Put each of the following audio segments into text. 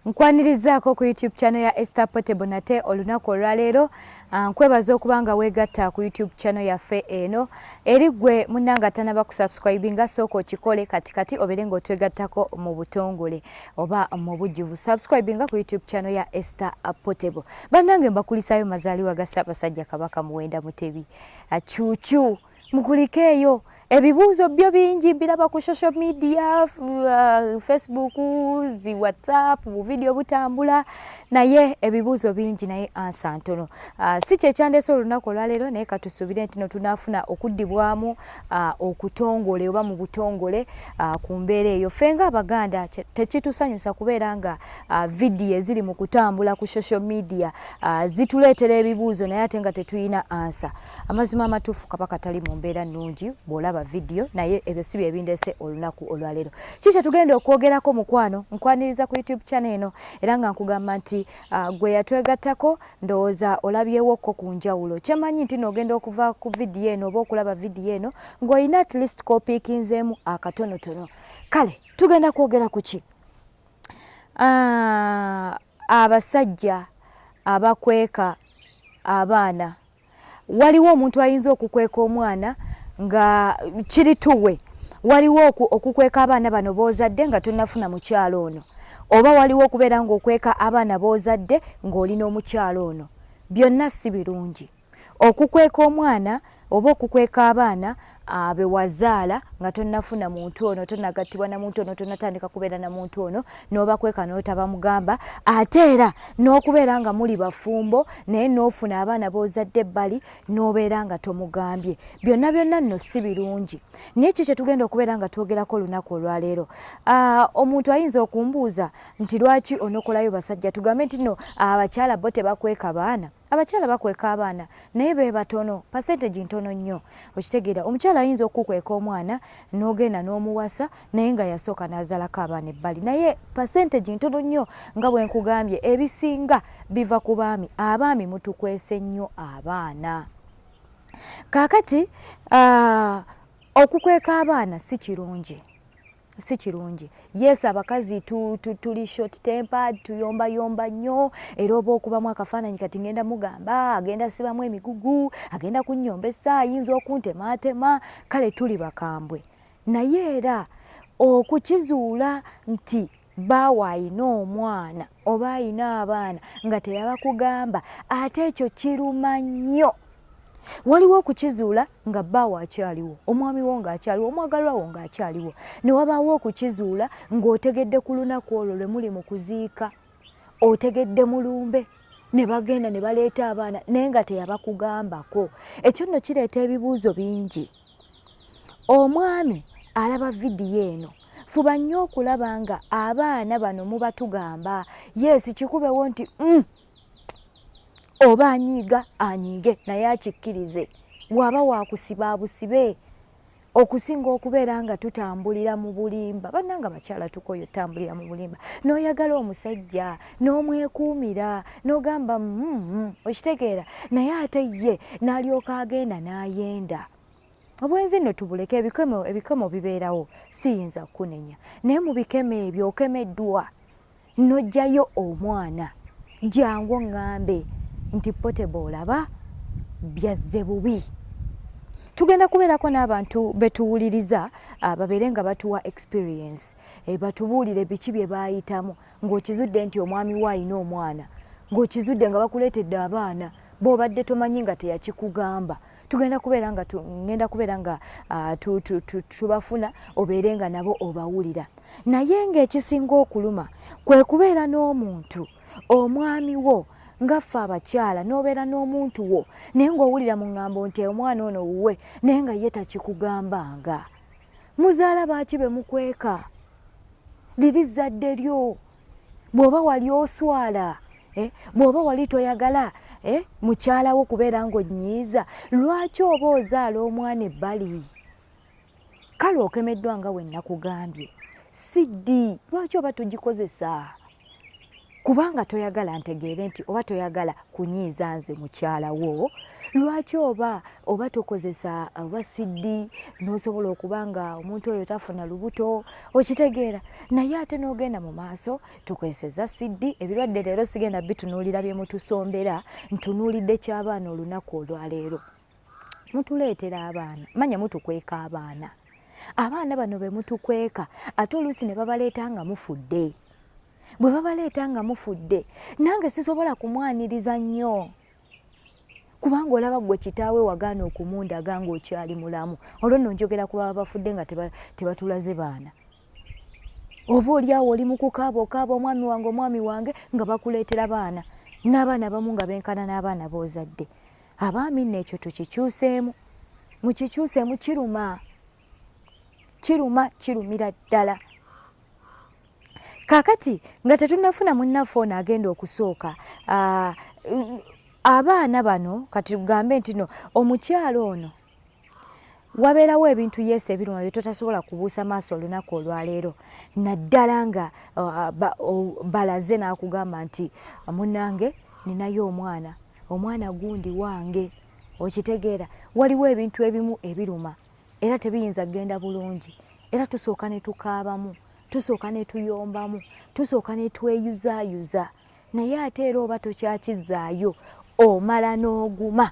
Nkwanirizaako ku YouTube channel ya Esther Portable nate olunaku olwaleero. Nkwebaza okuba nga weegatta ku YouTube channel yaffe eno. Eri ggwe munnanga tanaba kusubscribinga, sooka okikole kati kati obeere ng'otwegattako mu butongole oba mu bujjuvu. Subscribinga ku YouTube channel ya Esther Portable. Bannange, mbakulisaayo mazaaliwa ga Ssaabasajja Kabaka Muwenda Mutebi. Cuucu mukulikeeyo. Ebibuuzo byo bingi mbiraba ku social media, Facebook, zi WhatsApp, buvidiyo butambula, naye ebibuuzo bingi naye answer ntono. Si kyekyandeese olunaku olwaleero, naye katusuubire nti no tunaafuna okuddibwamu okutongole oba mu butongole ku mbeera eyo. Ffe nga Abaganda tekitusanyusa kubeera nga vidiyo eziri mu kutambula ku social media zituleetera ebibuuzo naye ate nga tetulina answer. Amazima amatuufu, Kabaka tali mu mbeera nnungi bw'olaba vidiyo, naye ebyo si byebindeese olunaku olwaleero. Ki kyetugenda okwogerako, mukwano? Nkwaniriza ku YouTube channel eno era nga nkugamba nti gwe yatwegattako, ndowooza olabyewokko ku njawulo. Kyemanyi nti noogenda okuva ku vidiyo eno oba okulaba vidiyo eno ng'olina at least kopiikinzeemu akatonotono. Kale tugenda kwogera ku ki? Abasajja abakweka abaana. Waliwo omuntu ayinza okukweka omwana nga kiri tuwe. Waliwo okukweka abaana bano b'ozadde nga tonnafuna mukyalo ono, oba waliwo okubeera ng'okweka abaana b'ozadde ng'oli n'omukyalo ono. Byonna si birungi. Okukweka omwana oba okukweka abaana be wazaala nga tonnafuna muntu ono, tonnagattibwa na muntu ono, tonnatandika kubeera na muntu ono, n'obakweka n'otabamugamba, ate era n'okubeera nga muli bafumbo naye n'ofuna abaana b'ozadde ebbali n'obeera nga tomugambye, byonna byonna nno si birungi. Naye ki kyetugenda okubeera nga twogerako olunaku olwaleero? Omuntu ayinza okumbuuza nti lwaki onokolayo basajja? Tugambe nti nno abakyala bo tebakweka baana. Abakyala bakweka abaana, naye be batono, percentage ntono nnyo. Okitegeera, omukyala ayinza okukweka omwana n'ogenda n'omuwasa, naye nga yasooka n'azaalako abaana ebbali, naye percentage ntono nnyo. Nga bwe nkugambye, ebisinga biva ku baami. Abaami mutukwese nnyo abaana. Kaakati okukweka abaana si kirungi, si kirungi. Yes, abakazi tuli short tempered, tuyombayomba nnyo, era oba okubamu akafaananyi kati ngenda mugamba, agenda sibamu emigugu, agenda kunnyombesa, ayinza okuntemaatema. Kale tuli bakambwe, naye era okukizuula nti baawe ayina omwana oba ayina abaana nga teyabakugamba, ate ekyo kiruma nnyo. Waliwo okukizuula nga bbaawo akyaliwo, omwami wo ng'akyaliwo, omwagalwa wo ng'akyaliwo, ne wabaawo okukizuula ng'otegedde ku lunaku olwo lwe muli mu kuziika, otegedde mulumbe ne bagenda ne baleeta abaana naye nga teyabakugambako. Ekyo nno kireeta ebibuuzo bingi. Omwami alaba vidiyo eno, fuba nnyo okulaba nga abaana bano mubatugamba. Yes, kikubewo nti oba anyiiga anyiige, naye akikkirize. Bw'aba wakusiba abusibe, okusinga okubeera nga tutambulira mu bulimba. Bannanga bakyala, tukoyo tutambulira mu bulimba. N'oyagala omusajja n'omwekuumira n'ogamba okitegeera, naye ate ye n'alyoka agenda n'ayenda. Obwenzi nno tubuleke. Ebikemo, ebikemo bibeerawo, siyinza kukunenya, naye mu bikemo ebyo okemeddwa n'oggyayo omwana. Jangu oŋŋambe nti Potable, olaba byazze bubi. Tugenda kubeerako n'abantu betuwuliriza, babeere nga batuwa experience, batubuulire biki bye baayitamu ng'okizudde nti omwami we ayina omwana, ng'okizudde nga bakuleetedde abaana b'obadde tomanyi nga teyakikugamba. Tugenda kubeera nga ngenda kubeera nga tubafuna, obeere nga nabo obawulira. Naye ng'ekisinga okuluma kwe kubeera n'omuntu, omwami wo, nga ffe abakyala, n'obeera n'omuntu wo naye ng'owulira mu ŋŋambo nti omwana ono wuwe, naye nga ye takikugambanga. Muzaala baaki be mukweka? Liri zzadde lyo. Bw'oba wali oswala, bw'oba wali toyagala mukyala wo kubeera ng'onyiiza, lwaki oba ozaala omwana ebbali? Kale okemeddwa nga we nakugambye, CD lwaki oba tugikozesa? Kubanga toyagala ntegeere nti oba toyagala kunyiiza nze mukyala wo, lwaki oba oba tokozesa oba siddi n'osobola okuba nga omuntu oyo tafuna lubuto, okitegeera? Naye ate n'ogenda mu maaso tukozeseza siddi. Ebirwadde leero sigenda bitunuulira bye mutusombera, ntunuulidde ky'abaana olunaku olwaleero. Mutuleetera abaana, manya mutukweka abaana. Abaana bano be mutukweka ate oluusi ne babaleeta nga mufudde. Bwe babaleeta nga mufudde, nange sisobola kumwaniriza nnyo, kubanga olaba ggwe kitaawe wagaana okumundaga ng'okyali mulamu. Olwo nno njogera ku baba bafudde nga tebatulaze baana. Oba oli awo oli mu kukaaba okaaba omwami wange omwami wange, nga bakuleetera baana, n'abaana abamu nga benkana n'abaana b'ozadde. Abaami nno ekyo tukikyuseemu, mukikyuseemu, kiruma, kiruma, kirumira ddala. Kaakati nga tetunnafuna munnaffe ono agenda okusooka, abaana bano kati tugambe nti no omukyalo ono wabeerawo ebintu yesu ebiruma bye totasobola kubuusa maaso olunaku olwaleero, naddala nga balaze n'akugamba nti munnange ninayo omwana, omwana gundi wange, okitegeera? Waliwo ebintu ebimu ebiruma era tebiyinza kugenda bulungi, era tusooka ne tukaabamu, tusooka ne tuyombamu, tusooka ne tweyuzaayuza, naye ate era oba tokyakizzaayo omala n'oguma.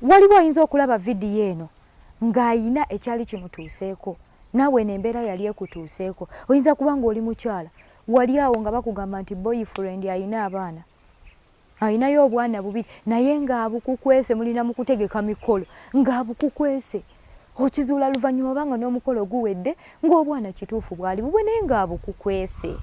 Waliwo oyinza okulaba vidiyo eno ng'ayina ekyali kimutuuseeko, naawe eno embeera yali ekutuuseeko. Oyinza kuba ng'oli mukyala wali awo nga bakugamba nti boyfriend ayina abaana, alinayo obwana bubiri, naye ng'abukukwese, mulina mu kutegeka mikolo ng'abukukwese, okizuula luvannyuma obanga n'omukolo guwedde ng'obwana kituufu bwali bubwe, naye ng'abukukwese.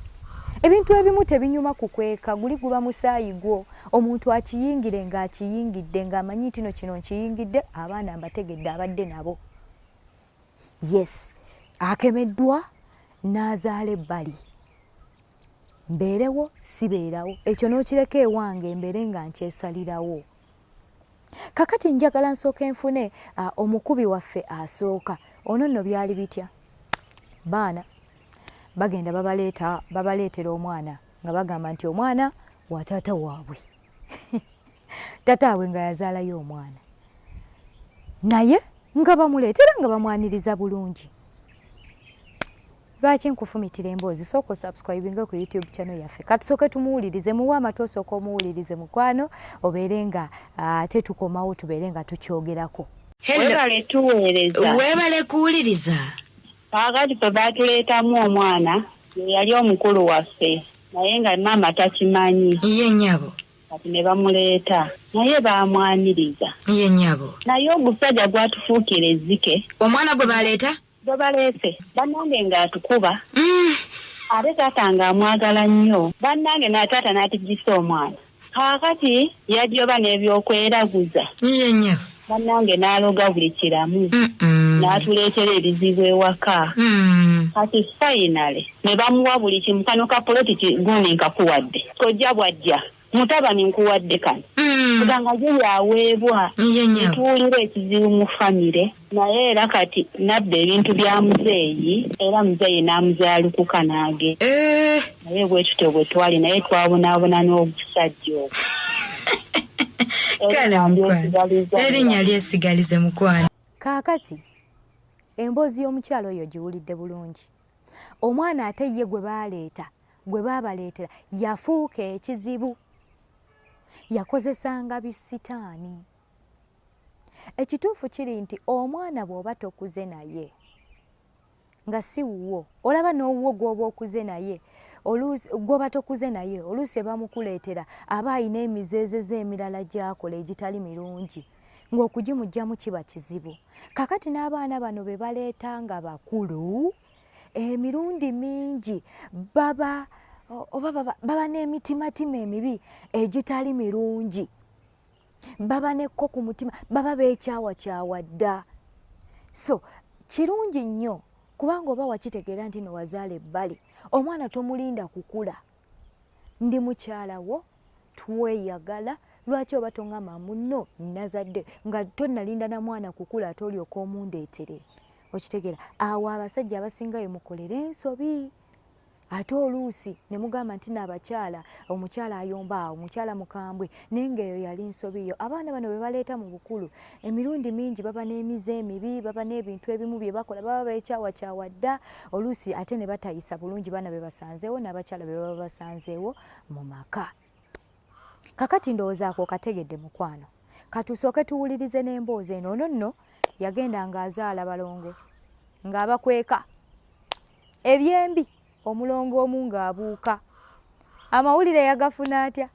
Ebintu ebimu tebinyuma kukweka, guli guba musaayi gwo. Omuntu akiyingire ng'akiyingidde, ng'amanyi nti no kino nkiyingidde, abaana mbategedde abadde nabo. Yes, akemeddwa n'azaala ebbali. Mbeerewo sibeerawo, ekyo n'okireka ewange mbeere nga nkyesalirawo. Kakati njagala nsooke nfune omukubi waffe asooka. Ono nno byali bitya? Baana bagenda babaleeta, babaleetera omwana nga bagamba nti omwana wa taata waabwe. Taata waabwe nga yazaalayo omwana, naye nga bamuleetera nga bamwaniriza bulungi. Lwaki nkufumitira emboozi? Sooka osubscribinge ku YouTube channel yaffe. Katusooke tumuwulirize, muwe amatu osooka omuwulirize mukwano, obeere nga ate tukomawo tubeere nga tukyogerako. Webale tuweereza. Webale kuwuliriza. Kaakati ffe baatuleetamu omwana ye yali omukulu waffe, naye nga maama takimanyi. Ye nnyabo. Kati ne bamuleeta, naye baamwaniriza. Ye nnyabo. Naye ogusajja gwatufuukira ezzike. Omwana gwe baleeta? Gwe baleese. Bannange ng'atukuba. Ate taata ng'amwagala nnyo. Bannange na taata n'atijjisa omwana. Kaakati yajja oba n'ebyokweraguza. Ye nnyabo. Bannange n'aloga buli kiramu. N'atuleetera ebizibu ewaka. Kati finally ne bamuwa buli kimu. Kano ka poloti gundi nkakuwadde. Kojja bw'ajja. Mutabani nkuwadde kano. Kubanga ye yaweebwa. Ye nnyabo. Tuwulira ekizibu mu famire. Naye era kati nabba ebintu bya muzeeyi era muzeeyi n'amuzaalukuka n'agenda. Naye bwe tutyo bwe twali, naye twabonaabona n'ogusajja ogwo. Kale mukwano, erinnya lyesigalize mukwano. Kaakati emboozi y'omukyala oyo ogiwulidde bulungi. Omwana ate ye gwe baaleeta, gwe baabaleetera yafuuka ekizibu. Yakozesanga bisitaani. Ekituufu kiri nti omwana bw'oba tokuze naye nga si wuwo, olaba n'owuwo gw'oba okuze naye, gw'oba tokuze naye oluusi ebamukuleetera aba alina emizeezezo emirala gy'akola egitali mirungi, ng'okugimuggyamu kiba kizibu. Kaakati n'abaana bano be baleeta nga bakulu, emirundi mingi baba oba baba n'emitimatima emibi egitali mirungi, baba nekko ku mutima, baba beekyawakyawa dda. So kirungi nnyo kubanga oba wakitegeera nti no wazaala ebbali, omwana tomulinda kukula. Ndi mukyala wo, tweyagala, lwaki oba tongamba munno nazadde nga tonnalinda na mwana kukula ate olyoka omundeetere? Okitegeera? Awo abasajja abasinga we mukolera ensobi. Ate oluusi ne mugamba nti n'abakyala, omukyala ayomba, omukyala mukambwe, naye ng'eyo yali nsobi yo. Abaana bano be baleeta mu bukulu emirundi mingi baba n'emize emibi, baba n'ebintu ebimu bye bakola, baba beekyawakyawa dda, oluusi ate ne batayisa bulungi baana be basanzeewo n'abakyala be baba basanzeewo mu maka. Kakati ndowooza ako okategedde mukwano. Katusooke tuwulirize n'emboozi eno. Ono nno yagenda ng'azaala balongo ng'abakweka ebyembi, omulongo omu ng'abuuka. Amawulire yagafuna atya?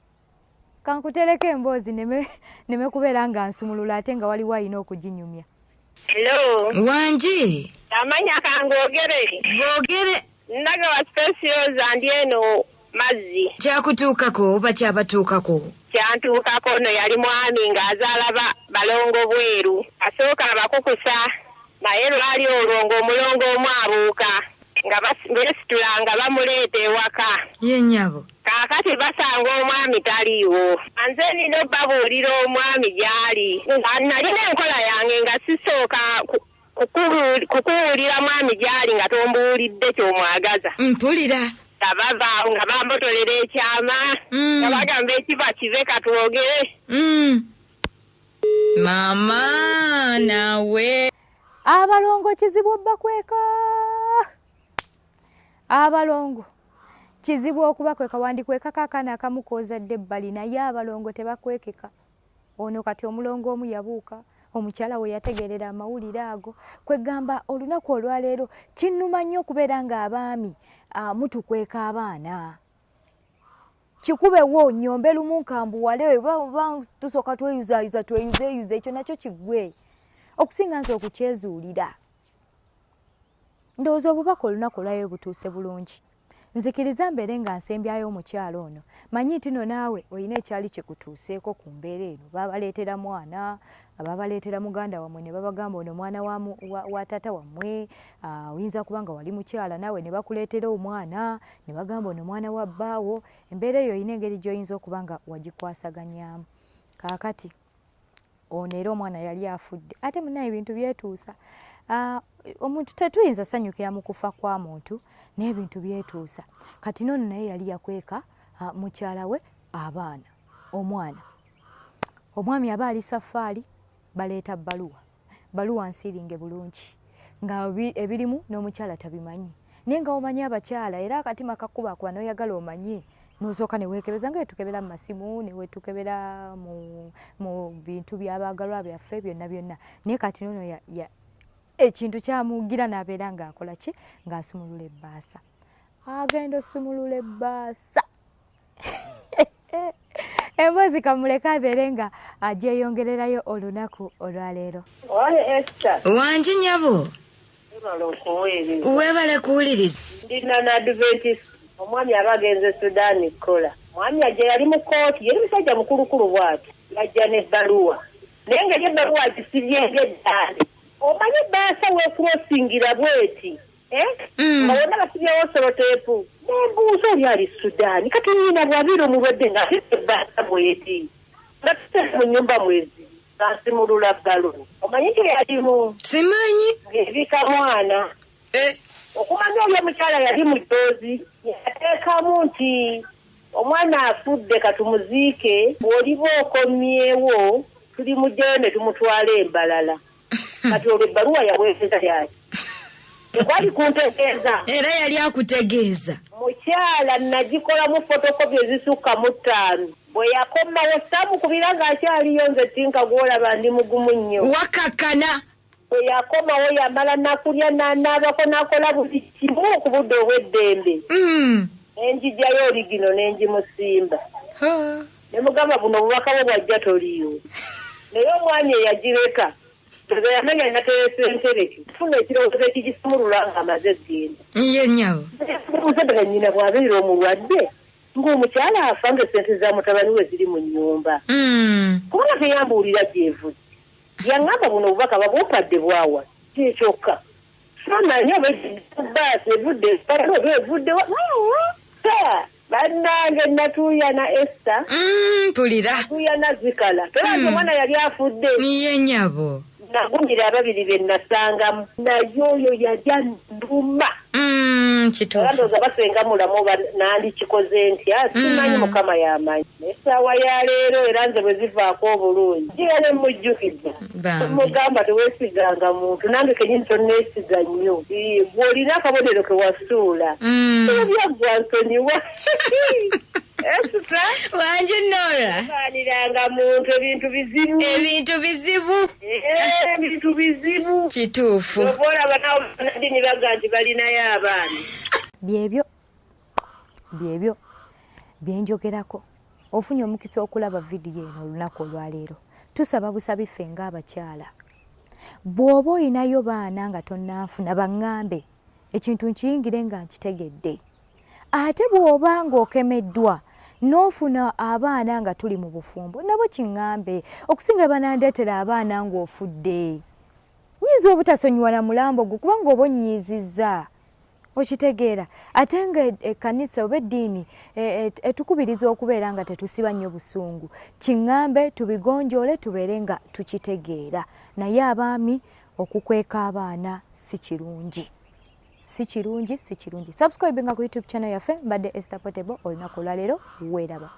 Kankutereko emboozi neme kubeera nga nsumulula ate nga waliwo alina okuginyumya. Hello. Wangi. Amanya kangoogere. Googere. Ndaga wa Specioza ndi eno mazzi. Kyakutuukako oba kyabatuukako? Kyantuukako. Ono yali mwami ng'azaala balongo bweru. Asooka abakukusa, naye lwali olwo ng'omulongo omu abuuka, nga beesitula nga bamuleeta ewaka. Ye nnyabo. Kaakati basanga omwami taliiwo. Nze nina obbabuulira omwami gy'ali. Nalina enkola yange nga sisooka kukuwulira mwami gy'ali nga tombuulidde ky'omwagaza. Mpulira. Nga bavaawo nga bambotolera ekyama, nga bagamba ekiba kibe katwogere. Mama naawe. Abalongo kizibu obbakweka. Abalongo kizibu okubakweka, wandikwekako akaana akamu k'ozadde ebbali, naye abalongo tebakwekeka. Ono kati omulongo omu yabuuka, omukyala we yategeerera amawulire ago. Kwegamba olunaku olwaleero kinnuma nnyo okubeera ng'abaami mutukweka abaana. Kikubewo nnyombe lumu nkambuwale, tusooka tweyuzaayuza tweyuzeeyuza, ekyo nakyo kiggwe okusinga nze okukyezuulira. Ndowooza obubaka olunaku olwaleero butuuse bulungi. Nzikiriza mbeere nga nsembyayo omukyala ono. Manyi nti no naawe olina ekyali kikutuuseeko ku mbeera eno. Babaleetera mwana, babaleetera muganda wammwe ne babagamba ono mwana wa taata wammwe, oyinza kuba nga wali mukyala naawe ne bakuleetera omwana ne bagamba ono mwana wa bbaawo. Embeera eyo olina engeri gy'oyinza okuba nga wagikwasaganyaamu. Kaakati ono era omwana yali afudde, ate munnaye ebintu byetuusa. Omuntu tetuyinza sanyukira mu kufa kwa muntu, n'ebintu byetuusa. Kati n'ono naye yali yakweka mukyala we abaana, omwana. Omwami aba ali safaari, baleeta bbaluwa. Bbaluwa nsiiringe bulungi nga ebirimu n'omukyala tabimanyi. Naye nga omanyi abakyala era akatima kakubakuba n'oyagala omanye, n'osooka ne weekebeza nga wetukebera mu masimu, ne wetukebera mu bintu by'abaagalwa byaffe byonna byonna. Naye kati n'ono ekintu kyamugira n'abeera ng'akola ki? Ng'asumulula ebbaasa. Agenda osumulula ebbaasa. Emboozi kamuleke abeere nga agyeyongererayo olunaku olwaleero. Wangi nnyabo. Weebale kuwuliriza. Ndi non-Adventist. Omwami aba agenze Sudan kukola. Omwami ajja yali mu kkooti, yali musajja mukulukulu bw'ati. Yajja n'ebbaluwa. Naye ng'eri ebbaluwa agisibye ng'eddaali. Omanyi ebbaasa weekurosingira bw'eti. Nga wonna basibyewo soloteepu. Nembuuza oli ali Sudan. Kati nnyina bw'abeera omulwadde ng'ate ebbaasa bw'eti. Nga tuteeka mu nnyumba mwezi. Ng'asimulula bbaluwa. Omanyi nti yalimu? Simanyi. Ng'ebika mwana. Okumanya oli omukyala yali mujoozi, yateekamu nti omwana afudde katumuziike, bw'oliba okomyewo tulimugyayo ne tumutwala embalala. Kati olwo ebbaluwa yaweereza yaki? Tekwali kuntegeeza. Era yali akutegeeza. Mukyala nagikolamu fotokopi ezisukka mu 5. Bwe yakomawo saamukubira ng'akyaliyo nze tinka gw'olaba ndi mugumu nnyo. Wakakkana. Bwe yakomawo yamala nakulya n'anaabako n'akola buli kimu ku budde obw'eddembe. Ne njijjayo oligino ne ngimusimba. Ne mugamba buno obubaka bwo bwajja toliiwo. Naye omwami eyagireka nze yamanya naterese ntereke. Funa ekirowoozo ekigisumulula ng'amaze eggenda. Ye nnyabo. Mbuuza ddala nnyina bw'abeera omulwadde ng'omukyala afa ng'essente za mutabani we ziri mu nnyumba. Kubanga teyambuulira gy'evudde. Yaŋŋamba buno obubaka babumpadde bwawa. Kye kyokka. Saamanya oba ebbaasi evudde oba evudde wa. Bannange natuuyana Esther. Mpulira. Natuuyana zikala. Tolaba omwana yali afudde. Ye nnyabo. Nagumira ababiri be nasangamu. Naye oyo yali annuma. Era Kituufu. Ndowooza basenga mulamu oba nandikikoze ntya, simanyi. Mukama yamanyi. Essaawa ya leero era nze bwe zivaako obulungi gira ne mujjukiza. Bambi. Mugamba, teweesiganga muntu, nange kenyini tonneesiga nnyo. Ii, bw'olina akabonero ke wasuula, ebyaggwa nsonyiwa esita. Wanje Nora. Baaniranga muntu, ebintu bizibu. Ebintu bizibu. Eh, ebintu bizibu. Kituufu. Oba olaba nawo bannaddiini baga nti balinayo abaana. Byebyo byenjogerako. Ofunye omukisa okulaba vidiyo eno olunaku olwaleero. Tusaba busabi ffe ng'abakyala, bw'oba oyinayo baana nga tonnanfuna, baŋŋambe ekintu nkiyingire nga nkitegedde. Ate bw'oba ng'okemeddwa n'ofuna abaana nga tuli mu bufumbo, nabo kiŋŋambe, okusinga banandeetera abaana ng'ofudde. Nyinza obutasonyiwa na mulambo gwo kubanga oba onnyiizizza, okitegeera? Ate nga ekkanisa oba eddiini etukubiriza okubeera nga tetusiba nnyo busungu. Kiŋŋambe tubigonjoole, tubeere nga tukitegeera. Naye abaami, okukweka abaana si kirungi, si kirungi, si kirungi. Subscribe nga ku YouTube channel yaffe. Mbadde Esther Portable. Olunaku olwaleero weeraba.